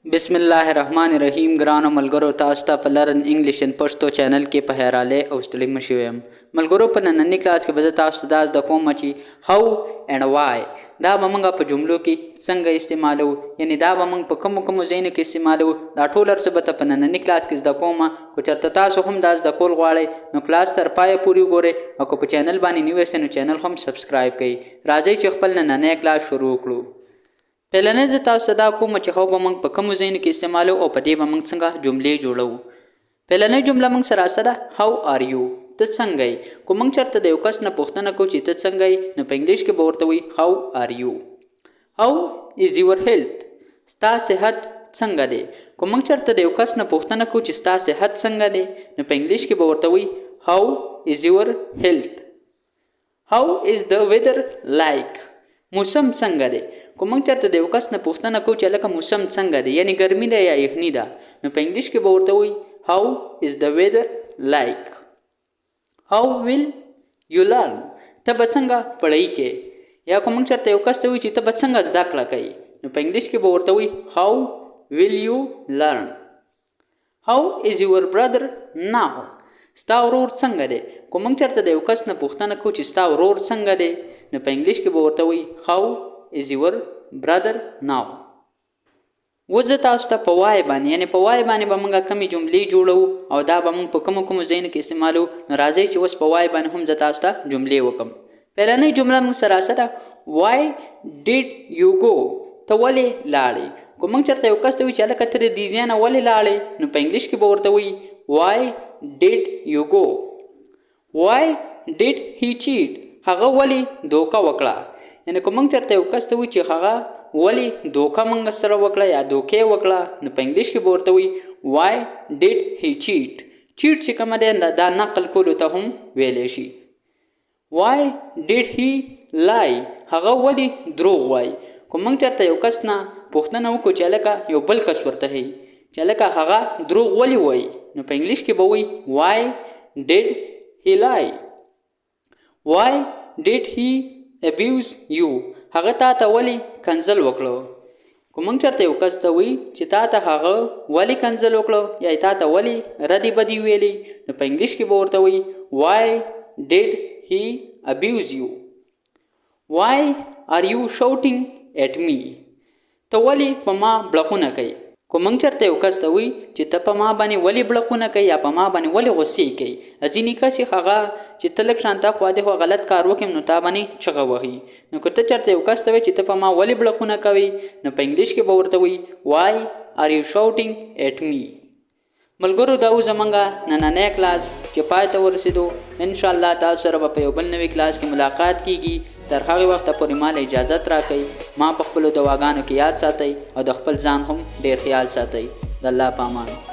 بسم الله الرحمن الرحیم. ګرانو ملګرو، تاسو ته په Learn English in Pashto channel کې په خیر راغلئ او ستړي مه شئ وایم. ملګرو، په ننني کلاس کې به زه تاسو ته دا زده کوم چې how and why دا به موږ په جملو کې څنګه استعمالوو، یعنی دا به موږ په کومو کومو ځایونو کې استعمالوو. دا ټول هر څه به ته په ننني کلاس کې زده کوم. که چېرته تاسو هم دا زده کول غواړئ، نو کلاس تر پایه پورې وګورئ او که په چینل باندې نوي یاست، نو چینل هم subscribe کړئ. راځئ چې خپل نننی کلاس شروع کړو. پهلنۍ زه تاسو ته دا کوم چې how به موږ په کومو ځایونو کې استعمالوو او په دې به موږ څنګه جملې جوړوو. پهلنۍ جمله موږ سره څه ده؟ How are you؟ ته څنګه یې؟ که موږ چېرته د یو کس نه پوښتنه کوو چې ته څنګه یې، نو په انګلیش کې به ورته وایي How are you؟ How is your health؟ ستا صحت څنګه دی؟ که موږ چېرته د یو کس نه پوښتنه کوو چې ستا صحت څنګه دی، نو په انګلیش کې به ورته وایي How is your health؟ How is the weather like؟ موسم څنګه دی؟ که موږ چېرته د یو کس نه پوښتنه کوو چې لکه موسم څنګه دی، یعنی ګرمي ده یا یخني ده، نو په انګلیش کې به ورته وایي How is the weather like؟ How will you learn؟ ته به څنګه پړی کې؟ یا که موږ چېرته یو کس ته وایو چې ته به څنګه زده کړه کوي، نو په انګلیش کې به ورته وایي How will you learn؟ How is your brother now؟ ستا ورور څنګه دی؟ که موږ چېرته د یو کس نه پوښتنه کوو چې ستا ورور څنګه دی، نو په انګلیش کې به ورته وایي How is your brother now؟ اوس زه تاسو ته په why باندې، یعنی په why باندې به موږ کومې جملې جوړوو او دا به موږ په کومو کومو ځایونو کې استعمالوو. نو راځئ چې اوس په why باندې هم زه تاسو ته جملې وکم. پهلنۍ جمله موږ سره څه ده؟ Why did you go؟ ته ولې لاړې؟ که موږ چېرته یو کس ته وایو چې هلکه ته د دې ځای نه ولې لاړې، نو په انګلیش کې به ورته وایي Why did you go؟ Why did he cheat؟ هغه ولې دوکه وکړه؟ یعنی که موږ چېرته یو کس ته وایو چې هغه ولې دوکه موږ سره وکړه یا دوکه وکړه، نو په انګلیش کې به ورته وایي Why did he cheat؟ Cheat چې کومه دی، دا نقل کولو ته هم ویلی شي. Why did he lie؟ هغه ولې دروغ وایي؟ که موږ چېرته یو کس نه پوښتنه وکړو چې هلکه یو بل کس ورته ښیي چې هلکه هغه دروغ ولې وایي، نو په انګلیش کې به وایي Why did he lie؟ Why did he abuse you؟ هغه تا ته ولې کنځل وکړو؟ که موږ چېرته یو کس ته وایي چې تا ته هغه ولې کنځل وکړو یا تا ته ولې ردې بدې ویلې، نو په انګلیش کې به ورته وایي Why did he abuse you؟ Why are you shouting at me؟ ته ولې په ما بړقونه کوي؟ که موږ چېرته یو کس ته وایي چې ته په ما باندې ولې بړقونه کوي یا په ما باندې ولې غوسې کوي، ځینې کس یې هغه چې ته لږ شانته خوا دې خوا غلط کار وکړې، نو تا باندې چغه وهي. نو که ته چېرته یو کس ته وایي چې ته په ما ولې بړقونه کوي، نو په انګلیش کې به ورته وایي Why are you shouting at me؟ ملګرو، دا و زمونږ نننی کلاس چې پای ته ورسېدو. انشاءالله تاسو سره به په یو بل نوي کلاس کې ملاقات کیږي. تر هغې وخته پورې ما له اجازت راکړئ. ما په خپلو دعاګانو کې یاد ساتئ او د خپل ځان هم ډېر خیال ساتئ. د الله په امان.